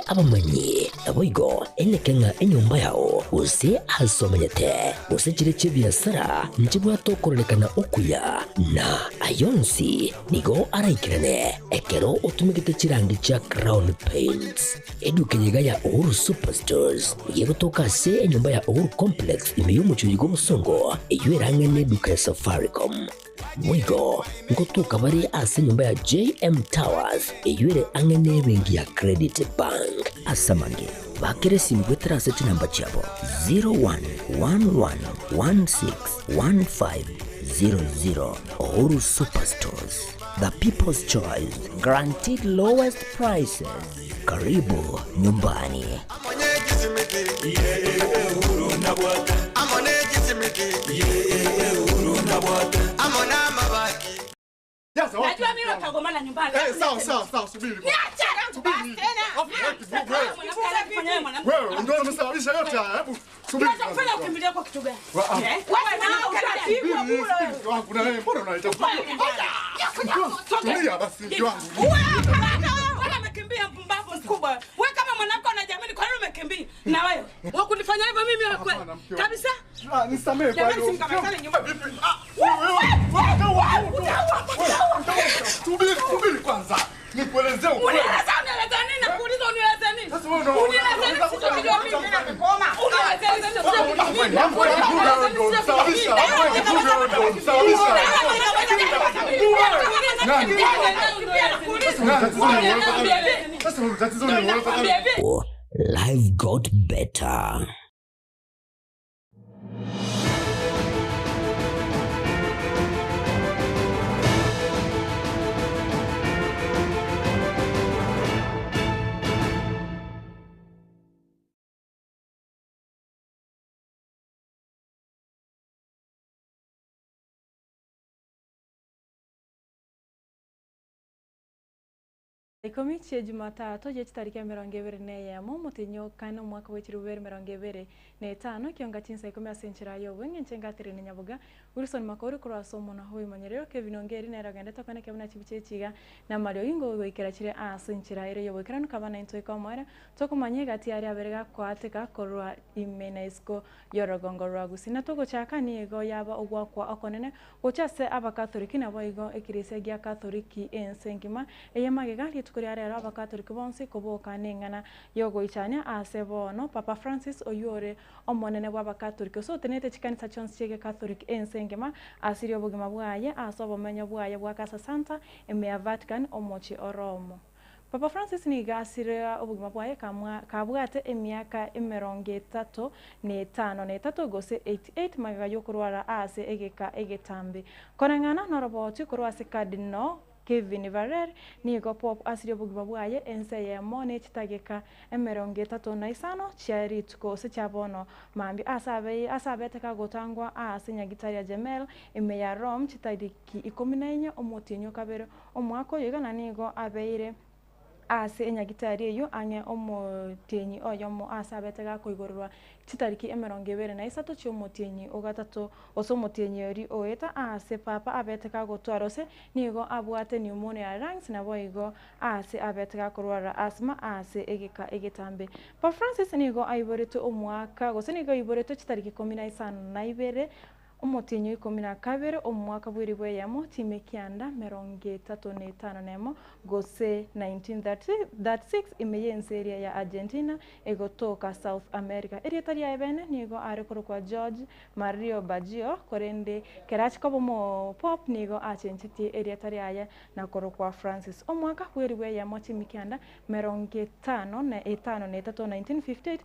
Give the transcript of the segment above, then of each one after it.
abamanyi, naboigo eneke ng'a enyomba yao, gose aase omenyete, gose chire chi'ebiasara nchibwate okororekana okuya, na ay'onsi nigo araikerane ekero otumegete chirangi chia Crown Paints. Eduka eye iga ya Uhuru Superstores nigo egotoka ase enyomba ya Uhuru Complex ime y'omochie oyo bw'obosongo, eyio erang'e neduka ya Safaricom. Boigo ngotoka bare ase enyomba ya JM Towers eyio ere ang'e nebenki ya Credit Bank. Ase amange, bakera esimi goetera ase chinamba chiabo 0111161500. Uhuru Superstores, the people's choice, guaranteed lowest prices. Karibu nyumbani. Najua mimi utagombana nyumbani. Eh, sawa sawa sawa, subiri. Niache. Subiri. Mwanamke anafanya mwanamke. Wewe ndio umesababisha yote haya. Hebu subiri. Unachofanya ukimbilia kwa kitu gani? Wa- ah. Eh? Wewe na utapigwa Subiri, bure. subiri, mke wangu na wewe mbona unaleta Tulia basi mke wangu. Wewe hapana, wewe amekimbia mpumbavu mkubwa. Wewe kama mwanamke unajiamini kwa nini umekimbia? Na wewe wewe kunifanya hivyo mimi wewe kweli? Hapana, mke wangu. Kabisa? Ah, nisamehe kwa Jamani, hilo. simkamatane nyumba. Vipi? Ah, wewe, wewe, wewe, utaua, utaua. Subiri, subiri kwanza. Nikuelezee ukweli. Unieleza unieleza nini? Nakuuliza unieleze nini? Sasa wewe ndio Unieleze nini? Sio mimi. Unieleze nini? Sio mimi. Life got better. Ikomi chia Jumatatu ye chitariki 21 omotenyi okane omwaka bwa 2025 ekionga chinsa ikomi ase enchera ya obweng'enche engaterene Nyaboga Wilson Makori korwa ase omonwa oimanyerero Kevin Ongeri nere ogendete okane buna chibicha echiga na Mario Ingo goikera chire ase enchera ere yoboikeranu kaba naintwe ikomoera tokomanya egati aria abere gakoateka korwa ime na isiko yorogongo rwa Gusii na togochaka nigo yaba ogwakwa okonene gocha ase abakatholiki nabo igo ekirisia gia katholiki ense engima eye magega rituko ria rero abakatholiki bonsi koboka neng'ana yogoichania ase bono Papa Francis oywo ore omonene bwa abakatholiki ase otenete chikanisa chionsi chia egekatholiki ense engima asirie obogima bwaye ase obomenyo bwaye bwa Casa Santa ime ya Vatican omochie o Rome. Papa Francis nigo asire obogima bwaye kabwate emiaka 35 na gose 88 magega yokorwara ase egeka egetambe. Koreng'ana noroboti korwa ase Cardinal Kevin Farrell nigo Pope asirie obogima bwaye ense eyemo na chitageka 35 chia rituko ase chia bono mambia ase abete kagotangwa ase nyagitari ya Gemelli ime ya Rome chitariki 14 omotienyi okabere omwaka oyo iga na nigo abeire ase enyagitari eywo ang'e omotienyi oyomo ase abete gakoigorerwa chitariki 23 chia omotienyi ogatato ase omotienyi ori oeta ase papa abete kagotwara ase nigo abwate pneumonia lungs nabo igo ase abete gakorwara asthma ase egeka egetambe. Papa Francis nigo aiboretwe omwaka gose nigo aiboretwe chitariki 52 omotienyi 12 omwaka bwa 1935 gose 1936 ime y'ense eria ya Argentina egotoka South America. Erieta riaye bene nigo are korokwa George Mario Baggio korende kerachi koba omo Pope nigo achenchetie erieta riaye na korokwa Francis. Omwaka bwa 1953 1958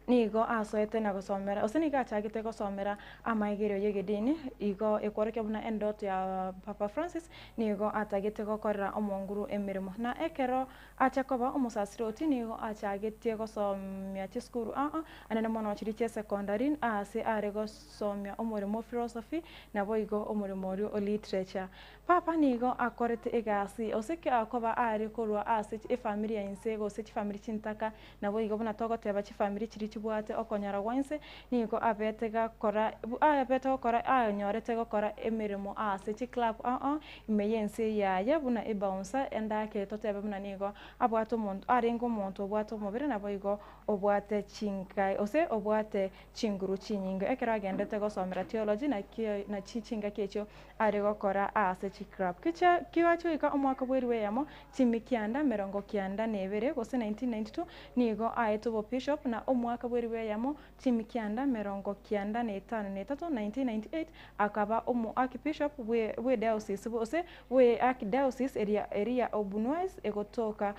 nigo asoete na gosomera ase nigo achagete gosomera amaigerio ya egedini igo ekworokia buna endoto ya Papa Francis nigo atagete gokorera omonguru emeremo na ekero acha koba omosasiroti nigo achagetie gosomia chisukuru aa anene mono chiri chia secondary ase are gosomia omoremo o philosophy nabo igo omoremo oria o literature. Papa nigo akorete egasi ase koba are korwa ase efamiri ya inse gose chifamiri chintaka nabo igo buna togoteba chifamiri chiri. chibwate okonyora gwa inse, nigo abete gakora abete gokora anyorete gokora emeremo ase chiclub ao ao ime ya ense yaye buna ebouncer endake totebe buna nigo abwate omonto arenge omonto obwate omobere naboigo obwate chinga gose obwate chinguru chinyinge. Ekero agendete gosomera theology naki nachi chingaki echio are gokora ase chiclub. Kicha kigacha goika omwaka bwa eribu eyemo chimi kianda merongo kianda na ebere gose 1992 nigo aetwe obobishop na omwaka bwa eribu eyemo chimi kianda merongo kianda na etano na etato 1998 akaba omo archbishop bwe bwe diocese gose bwe archdiocese eria eria Obunwais egotoka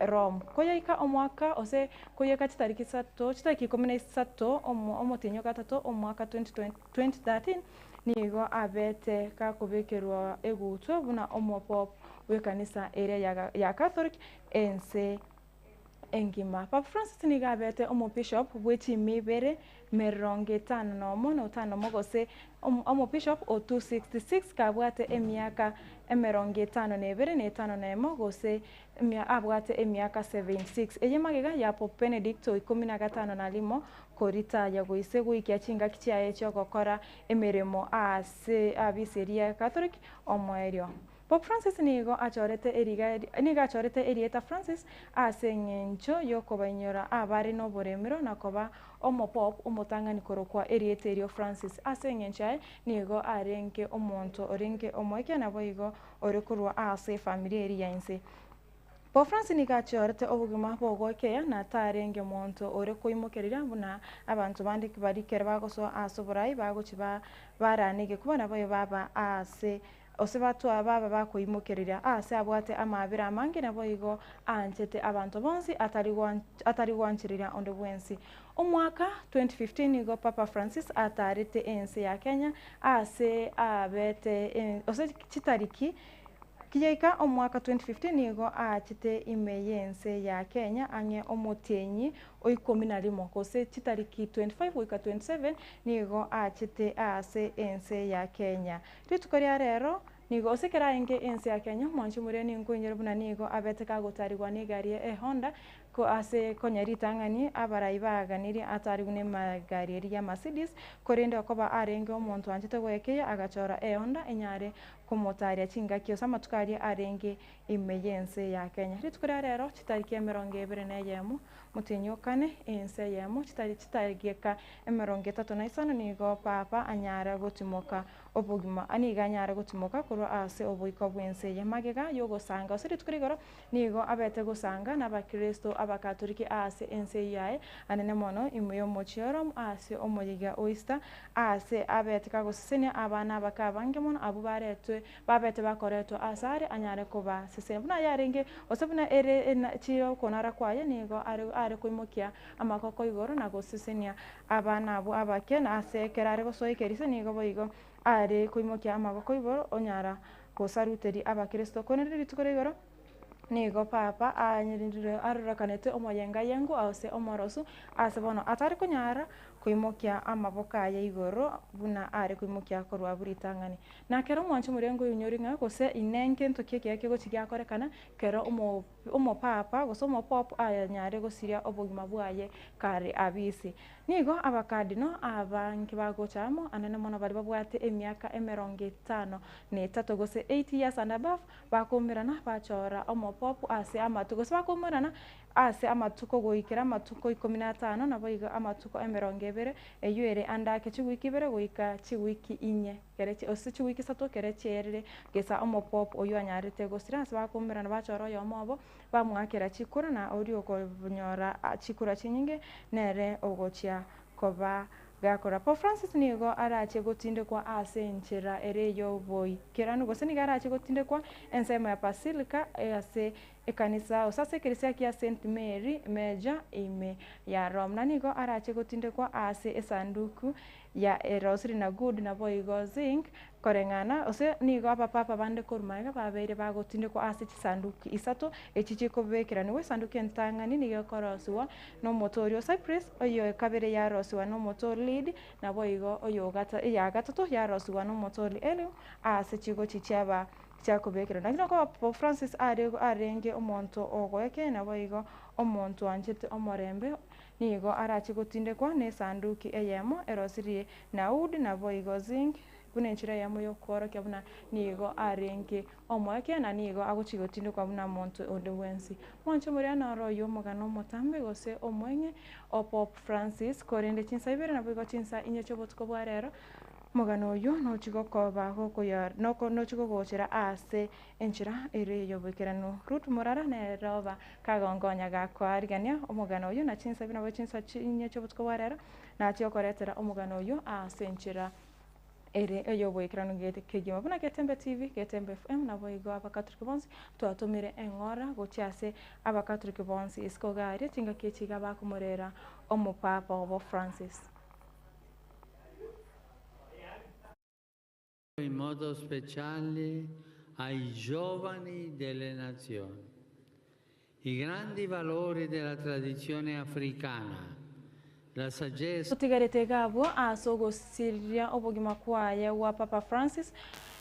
Rome. Koyaika omwaka ose koyeka chitariki isato chitariki ikomi na isato omo omotienyi o gatato omwaka 20 2013 nigo abete gakobekerwa egutwa buna omopope bw'ekanisa eria ya ya Catholic ense engima. Papa Francis nigo abete omobishop bwe chimi ibere merongo etano na omo na otano omo gose omobishop o 266 kabwate emiaka emerongo etano na ebere na etano na emo gose abwate emiaka 76. Eye magega ya Pope Benedict o ikomi na gatano na rimo koritaya goise goikia chingaki chiaye chi'ogokora emeremo ase abisi eria ya Catholic omoerio. Pope Francis nigo achorete eriga nigo achorete erieta Francis ase eng'encho y'okobainyora abare noboremero na koba omopope omotang'ani korokwa erieta erio Francis. Ase eng'encho yaye nigo arenge omonto orenge omoike naboigo ore korwa ase efamilia eria ya inse. Pope Francis nigo achorete obogima bw'ogoikeya na tarenge monto ore koimokereria buna abanto bande baria ekero bagosoa ase oborai bagochi barane egekuba naboigo baba ase Gose batwa baba bakoimokereria aase abwate amaabera amange naboigo aanchete abanto bonsi atari gwanchereria onde bwensi. Omwaka 2015 nigo Papa Francis ataarete ense ya Kenya aase abete gose chitariki Kiyaika omwaka 2015 nigo aachete ime y'ense ya Kenya ang'e omotienyi o ikomi na rimo gose chitariki 25 goika 27 nigo aachete aase ense ya Kenya. Rituko ria rero nigo ase ekero arenge ense ya Kenya, omwanchi omoria ninkoinyore buna nigo abete kagotarigwa negari ye Honda ko ase konya ritang'ani abarai baganirie atarigwe nemagari eria ya Mercedes, korende okoba arenge omonto oanchete goekeia agachora Ehonda enyare komotaria chingaki ase amatuko aria arenge ime y'ense ya Kenya. Rituko ria rero chitariki emerongo ebere na eyemo motienyi o kane ense eyemo chitari chitageka emerongo etato na isano nigo Papa anyare gotimoka obogima nigo anyare gotimoka korwa ase oboiko bw'ense eye. Magega y'ogosanga ase rituko rigoro nigo abete gosanga n'Abakristo Abakatoriki ase ense eyio yaye anene mono ime y'omochie o Rome ase omoyega o Easter aase abete kagosesenia abana abake abange mono abwo baretwe babete bakoretwa asare anyare kobasesenia. Buna yarenge gose buna ere chi'okonara kwaye nigo are are koimokia amagoko igoro na gosesenia abana abwo abake, na ase ekero are gosoa ekerisa nigo boigo are koimokia amagoko igoro onyara gosaruteria abakristo. Korende rituko ria igoro nigo Papa arorekanete omoyengayengu ase omorosu ase bono atari konyara koimokia amaboko aye igoro buna are koimokia korwa abwo ritang'ani. Na kera omwancho omorengo oinyori ng'a gose inee nkento ki ekiya kegochi giakorekana kero omo omopapa gose omopope ayanyare gosiria obogima bwaye kare abisi. Nigo abakardino abange bagocha amo, anene mono baria babwate emiaka emerongo etano na etato gose 80 years and above, bakoumerana bachora omopope ase amatuko gose bakoumerana ase amatuko goikera amatuko ikomi na atano, naboigo amatuko emerongo ebere, eyio ere ande ake chiwiki ibere goika chiwiki inye kere gose chiwiki isato kere chiaerire gesa omopope oyio anyarete gosira. Ase bakoumerana bachora oyomo obo, bamoakera chikura na oria okonyora chikura chinyinge nere ogochia koba gakora. Pope Francis nigo arache gotindekwa ase enchera ere y'oboikeranu gose nigo arache gotindekwa ensemo ya Basilica ase ekanisa gose ase ekerisia kia St Mary Major ime ya Rome. Na nigo arache gotindekwa ase esanduku ya erosiri na gold naboigo zinc koreng'ana gose nigo abapapa bande korwa magega babeire bagotindekwa ase chisanduki isato echi chikobekeranigwa. Esanduki entang'ani nigo ekorosiwa nomote oria o cypress, oyo kabere yarosiwa nomote o lead, naboigo oyo eya gatato yarosiwa nomote o elm ase chigochi chiaba. Chiakobekerwa. Lakini okoba Pope Francis are arenge omonto ogoekena naboigo omonto oanchete omorembe, nigo arache gotindekwa nesanduki eyemo erosirie na wood naboigo zinc, buna enchera eyemo yokoorokia buna nigo arenge omoekena nigo agochia gotindekwa buna monto onde bwensi. Mwanche moria noro oyio omogano omotambe gose omweng'e o Pope Francis, korende chinsa ibere naboigo chinsa inye chiobotuko bwa rero, Omogano oyio nochie gokoba gokoyora noko nochie gogochera ase enchera ere y'oboikeranu. Ruth Morara nere oba kagonkonya gakoarigania omogano oyio na chinsa buna chinsa chinye chi'obotuko bwa rero, nachie gokoretera omogano oyio ase enchera ere ey'oboikeranu gete kegima. Buna Getembe TV, Getembe FM, naboigo Abakatoliki bonsi twatomire eng'ora gochia ase Abakatoliki bonsi isiko iga aria chingaki echi iga bakomorera Omopapa obo Francis. In modo speciale ai giovani delle nazioni. I grandi valori della tradizione africana, la saggezza. Totigarete iga abwo ase ogosiria obogima kwaye gwa Papa Francis,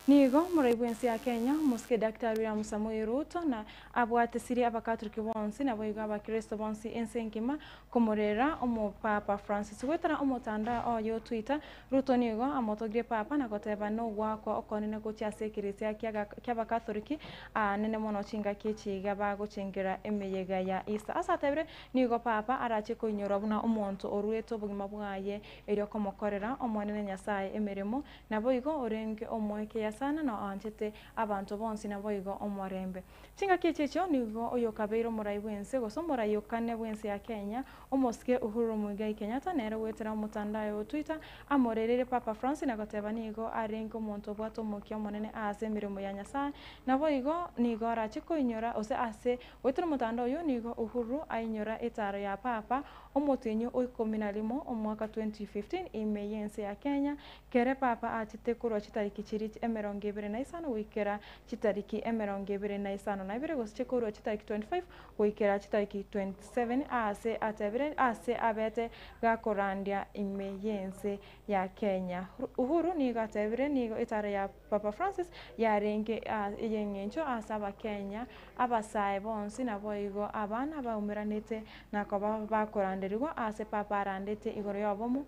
nigo omorai bw'ense ya Kenya, Omosike Daktari William Samoei Ruto na abwatesirie Abakatoliki bonsi naboigo Abakristo bonsi ense engima Komorera Omopapa Francis goetera omotandao oye o Twitter, Ruto nigo amotogirie Papa na goteba nogoakwa okonene gochia ase ekeresia ki'Abakatholiki aanene mono chingaki echi iga bagochengera emeyega ya Easter. Ase atebire, nigo Papa arache koinyorwa buna omonto oruete obogima bwaye erio komokorera Omonene Nyasae emeremo, naboigo orenge omoekeya sana na oanchete abanto bonsi naboigo omorembe. Chingaki echi echio nigo oyokabeire omorai bw'ense gose omorai o kane bw'ense ya Kenya, omosike Uhuru Muigai Kenyatta nere goetera omotandao o Twitter amorereire Papa Francis na goteba nigo arenge omonto obwate omokia omonene aase emeremo ya Nyasae naboigo nigo arache koinyora gose ase goetera omotandao oyio nigo Uhuru ainyora etaro ya Papa omotienyi o ikomi na rimo omwaka 2015 ime y'ense ya Kenya Kere Papa achete korwa chitariki chiria 25 goikera chitariki 52 gose korwa chitariki 25 goikera chitariki 27 aase atebire ase abete gakorandia ime y'ense ya Kenya. Uhuru nigo atebire nigo etara ya Papa Francis yarenge ey'eng'encho ase Abakenya abasae bonsi naboigo abana baumeranete na koba bakoranderigwa ase Papa arandete igoro y'obomo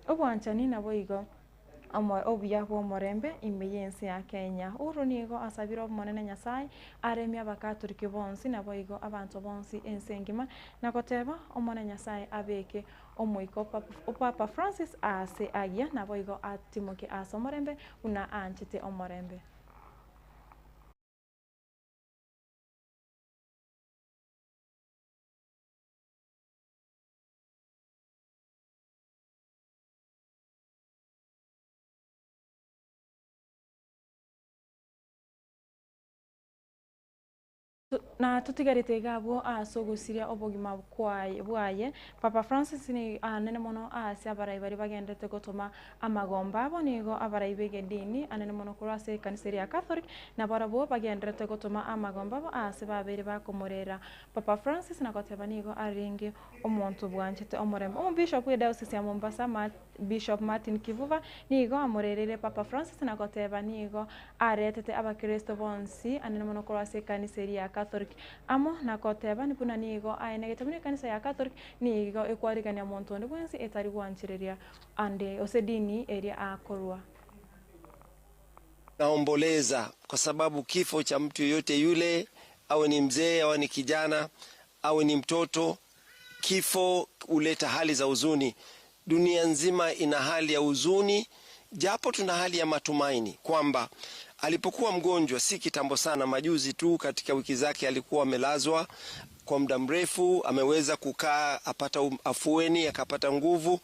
Obwanchani naboigo obuya bw'omorembe ime y'ense ya Kenya. Uhuru nigo asabire Omonene Nyasae aremie Abakatoriki bonsi naboigo abanto bonsi ense engima na goteba Omonene Nyasae abeke omoika o Papa Francis aase agiya naboigo atimoke ase omorembe buna aanchete omorembe. Na totigarete iga abwo ase ogosiria obogima bwaye, Papa Francis nigo anene mono ase abarai baria bagenderete gotoma amagomba abo nigo abarai b'egedini anene mono korwa ase ekanisa eria ya Catholic nabarabwo bagenderete gotoma amagomba abo ase babeire bakomorera Papa Francis na goteba nigo arenge Omonto bwanchete omorembe. Omobishop bw'Ediocese ya Mombasa, Bishop Martin Kivuva, nigo amorereire Papa Francis na goteba nigo aretete abakristo bonsi anene mono korwa ase ekanisa eria ya Catholic amo na goteba buna nigo aenegete buna ekanisa ya Catholic nigo ekwarigania monto onde bwensi etari gwanchereria ande gose dini eria akorwa. Naomboleza kwa sababu kifo cha mtu yoyote yule, awe ni mzee awe ni kijana awe ni mtoto, kifo huleta hali za huzuni. Dunia nzima ina hali ya huzuni, japo tuna hali ya matumaini kwamba alipokuwa mgonjwa si kitambo sana, majuzi tu katika wiki zake alikuwa amelazwa kwa muda mrefu, ameweza kukaa apata afueni, akapata nguvu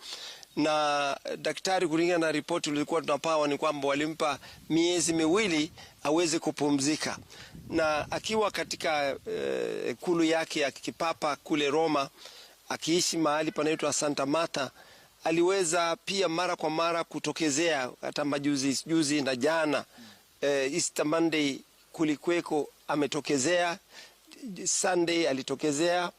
na daktari, kulingana na ripoti ulikuwa tunapawa ni kwamba walimpa miezi miwili aweze kupumzika, na akiwa katika ikulu yake ya kipapa kule Roma, akiishi mahali panaitwa Santa Marta, aliweza pia mara kwa mara kutokezea hata majuzi juzi na jana Easter Monday kulikweko ametokezea, Sunday alitokezea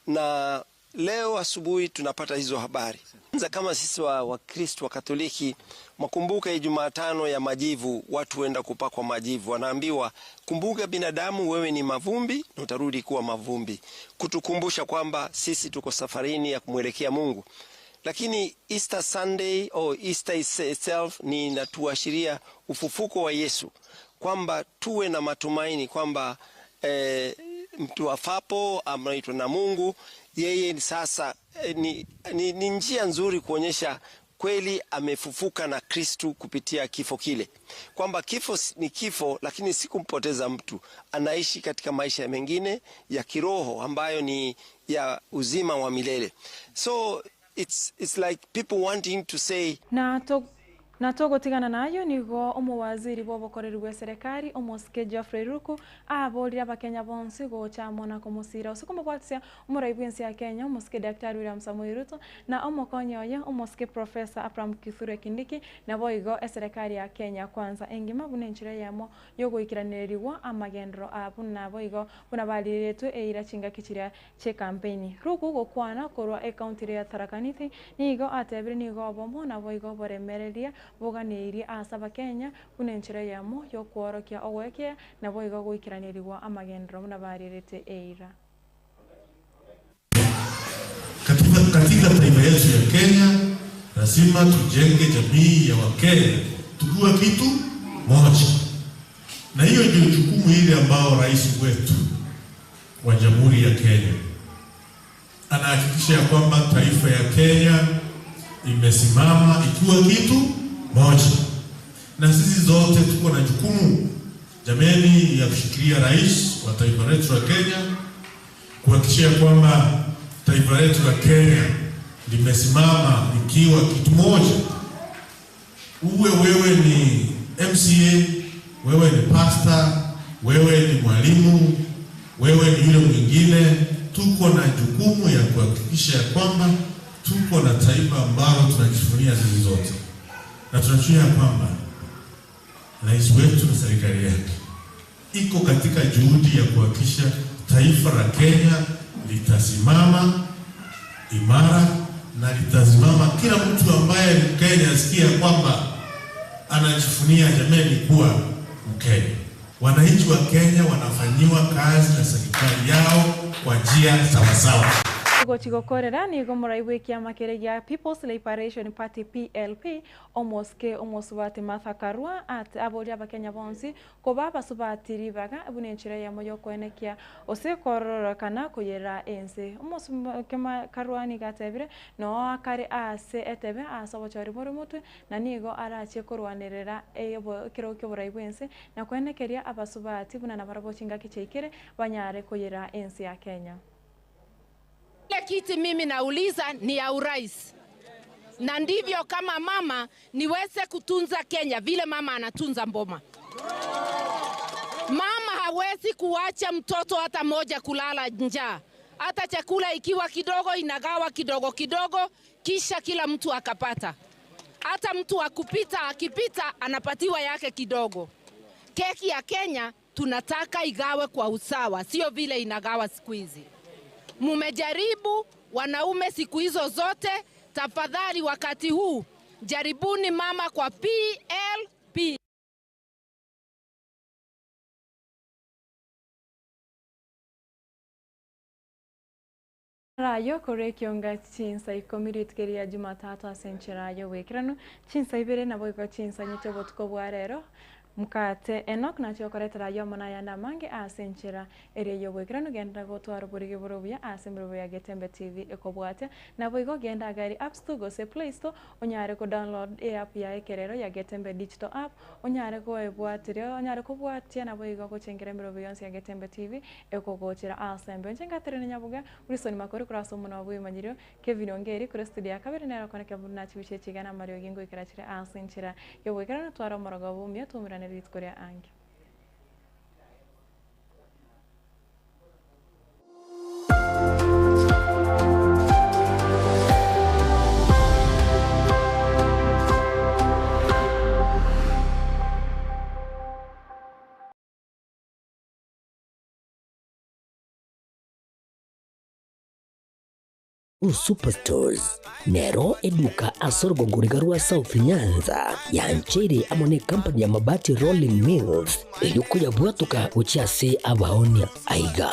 na Leo asubuhi tunapata hizo habari. Kwanza kama sisi wa Wakristo wa Katoliki, makumbuka ya Jumatano ya majivu, watu huenda kupakwa majivu, wanaambiwa kumbuka, binadamu, wewe ni mavumbi na utarudi kuwa mavumbi, kutukumbusha kwamba sisi tuko safarini ya kumwelekea Mungu. Lakini Easter Sunday au Easter itself ni inatuashiria ufufuko wa Yesu, kwamba tuwe na matumaini kwamba eh, mtu afapo anaitwa na Mungu yeye ni sasa eh, ni, ni, ni njia nzuri kuonyesha kweli amefufuka na Kristu kupitia kifo kile, kwamba kifo ni kifo, lakini si kumpoteza mtu. Anaishi katika maisha mengine ya kiroho ambayo ni ya uzima wa milele. So it's like people wanting to say na to na togotigana nayo nigo omowaziri bwa obokoreri bwa eserekari omosike Geoffrey Ruku aborire abakenya bonsi gocha amo komosira ase komobwatisia omorai bwa ensi ya Kenya omosike Daktari William Samoei Ruto na omokonyi oye omosike Professor Abraham Kithure Kindiki nabo igo eserekari ya Kenya kwanza engima buna enchera eyemo yogoikeranereriwa amagendero abu nabo igo buna bariretwe eira chingaki chiria chia ekampeni. Ruku gokwana korwa ekaunti ya Tharaka Nithi nigo atebire nigo obomo nabo igo boremereria boganeirie ase abakenya buna enchera eyemo yokworokia ogoekia nabo igo goikeraneriwa amagendero buna barirete eira. Katika taifa yetu ya Kenya lazima tujenge jamii ya Wakenya tukiwa kitu moja, na hiyo ndio jukumu ile ambao rais wetu wa Jamhuri ya Kenya anahakikisha ya kwamba taifa ya Kenya imesimama ikiwa kitu moja, na sisi zote tuko na jukumu jameni ya kushikilia rais wa taifa letu la Kenya kuhakikisha kwamba taifa letu la Kenya limesimama ikiwa kitu moja. Uwe wewe ni MCA, wewe ni pastor, wewe ni mwalimu, wewe ni yule mwingine, tuko na jukumu ya kuhakikisha ya kwamba tuko na taifa ambalo tunajivunia sisi zote, na tunajua ya kwamba rais wetu na serikali yake iko katika juhudi ya kuhakikisha taifa la Kenya litasimama imara na litasimama. Kila mtu ambaye ni Mkenya asikia kwamba anajivunia jameni kuwa Mkenya. Wananchi wa Kenya wanafanyiwa kazi na serikali yao kwa njia sawasawa. Gochigokorera nigo morai bwa ekiama kere gia People's Liberation Party PLP omosike omosubati Martha Karua ate aboria abakenya bonsi koba abasubati ribaga buna enchera eyemo yokoenekia ase kororokana koyera ense. Omosubati Karua nigo atebire noo akare ase etebe ase obochori bore motwe na nigo arachie korwanerera ekero kia oborai bwa ense na koenekeria abasubati buna nabarabwo chingaki chiaikire banyare koyera ense ya Kenya. Ile kiti mimi nauliza ni ya urais, na ndivyo kama mama niweze kutunza Kenya vile mama anatunza mboma. Mama hawezi kuacha mtoto hata moja kulala njaa, hata chakula ikiwa kidogo inagawa kidogo kidogo, kisha kila mtu akapata. Hata mtu akupita akipita anapatiwa yake kidogo. Keki ya Kenya tunataka igawe kwa usawa, sio vile inagawa siku hizi. Mumejaribu wanaume siku hizo zote, tafadhali wakati huu jaribuni mama kwa PLP. Rayo kore kionga chinsa ikomi rituko ria Jumatatu ase enchera ya obwekeranu chinsa ibere nabo igo chinsa nyete obotuko bwa rero mukate Enoch nachio okoretera ayo amo na ayande amange ase enchera ere ya obwekeranu genda gotwara oborigi bore obuya ase emeremo ya Getembe TV ekobwatia nabo igo genda agari App Store gose Play Store onyare ko download eapp ya ekerero ya Getembe Digital App onyare koebwatiria onyare kobwatia nabo igo gochengera emerobo yonsi ya Getembe TV ekogochera ase embe. Inche ngaterania nyaboga Wilson Makori korwa ase omonwa bwa emanyirio Kevin Ongeri korwa studio ya kabere nere okoneke buna chibicha chigana amariogi ngoikera chire ase enchera ya obwekeranu tware omorogo bwa omuya twaumerane rituko ria ange. Superstores nero eduka ase orogongo riga rwa South Nyanza yancheire amo ne company ya Mabati Rolling Mills eyio koyabwatoka gochia ase abaonia. Aiga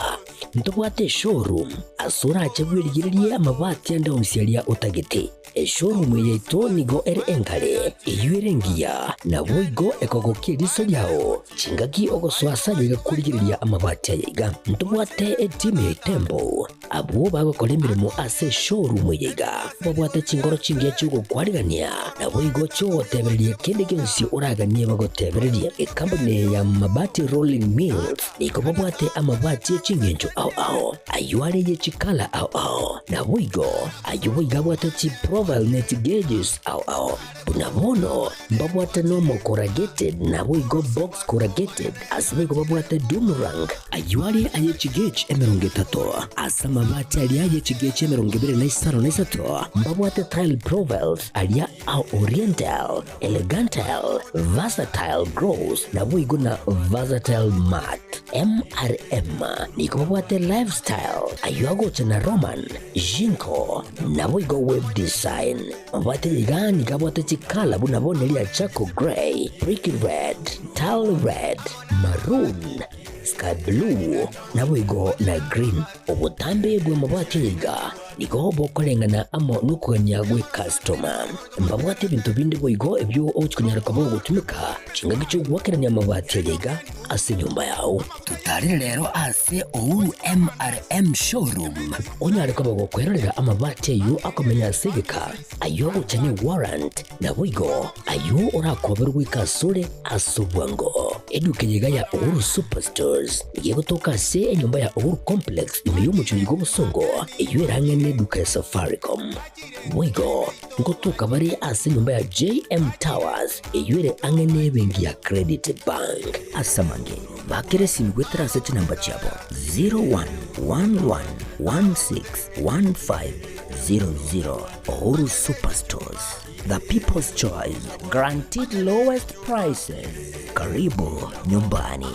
ntobwate eshowroom ase orache bwerigererie amabati ande onsi aria otagete. Eshowroom eye yaito nigo ere enkare, eyio ere engiya, naboigo ekogokia eriso riao chingaki ogosoa ase aye iga korigereria amabati aya iga. Ntobwate etimu ya Itembo Abwo bagokora emeremo ase eshowroom eye iga babwate chinkoro chingiya chi'ogokwarigania, naboigo chi'ogotebereria kende gionsi oraganie bagotebererie. Ekampuni eye ya Mabati Rolling Mills nigo babwate amabati e chingencho ao ao, ayio are ye chikala ao ao, naboigo ayio boigo abwate chiprofile ne chigauges ao ao. Buna bono mbabwate nomo corrugated naboigo box corrugated, ase boigo babwate doomerang, ayio are aye chigauge 30, ase amabati aria aye chigauge 23, mbabwate tile profiles aria a oriental, elegantal, versatile gloss naboigo na versatile matte. MRM nigo babwate lifestyle, ayio agocha na Roman, Jinko, naboigo web design. Mabwate iga nigo abwate chikala buna bono eria charcoal grey, brick red, tile red, maroon, sky blue, naboigo na green. Obotambe bw'amabati aya iga nigo bokoreng'ana amo nokogania gw'ecustoma. Mbabwate ebinto binde boigo ebio ogochia konyara koba ogotumeka chingaki chi'ogoakerania amabati aya iga ase enyomba yao. Totarire rero ase Uhuru MRM Showroom onyare koba gokwerorera amabati ayio akomenya ase egeka, ayio agocha ne warrant, naboigo ayio orakoberwe goika asore ase obwango. Eduka eye iga ya Uhuru Superstores nigo egotoka ase enyomba ya Uhuru Complex ime y'omochie oyo bw'obosongo, eyio ere ang'e neduka ya Safaricom. Boigo ngotoka bare ase enyomba ya JM Towers eyio ere ang'e nebenki ya Credit Bank. Ase amange, bakera esimi goetera ase chinamba chiabo 0111161500. Uhuru Superstores, the people's choice, guaranteed lowest prices. Karibu nyumbani.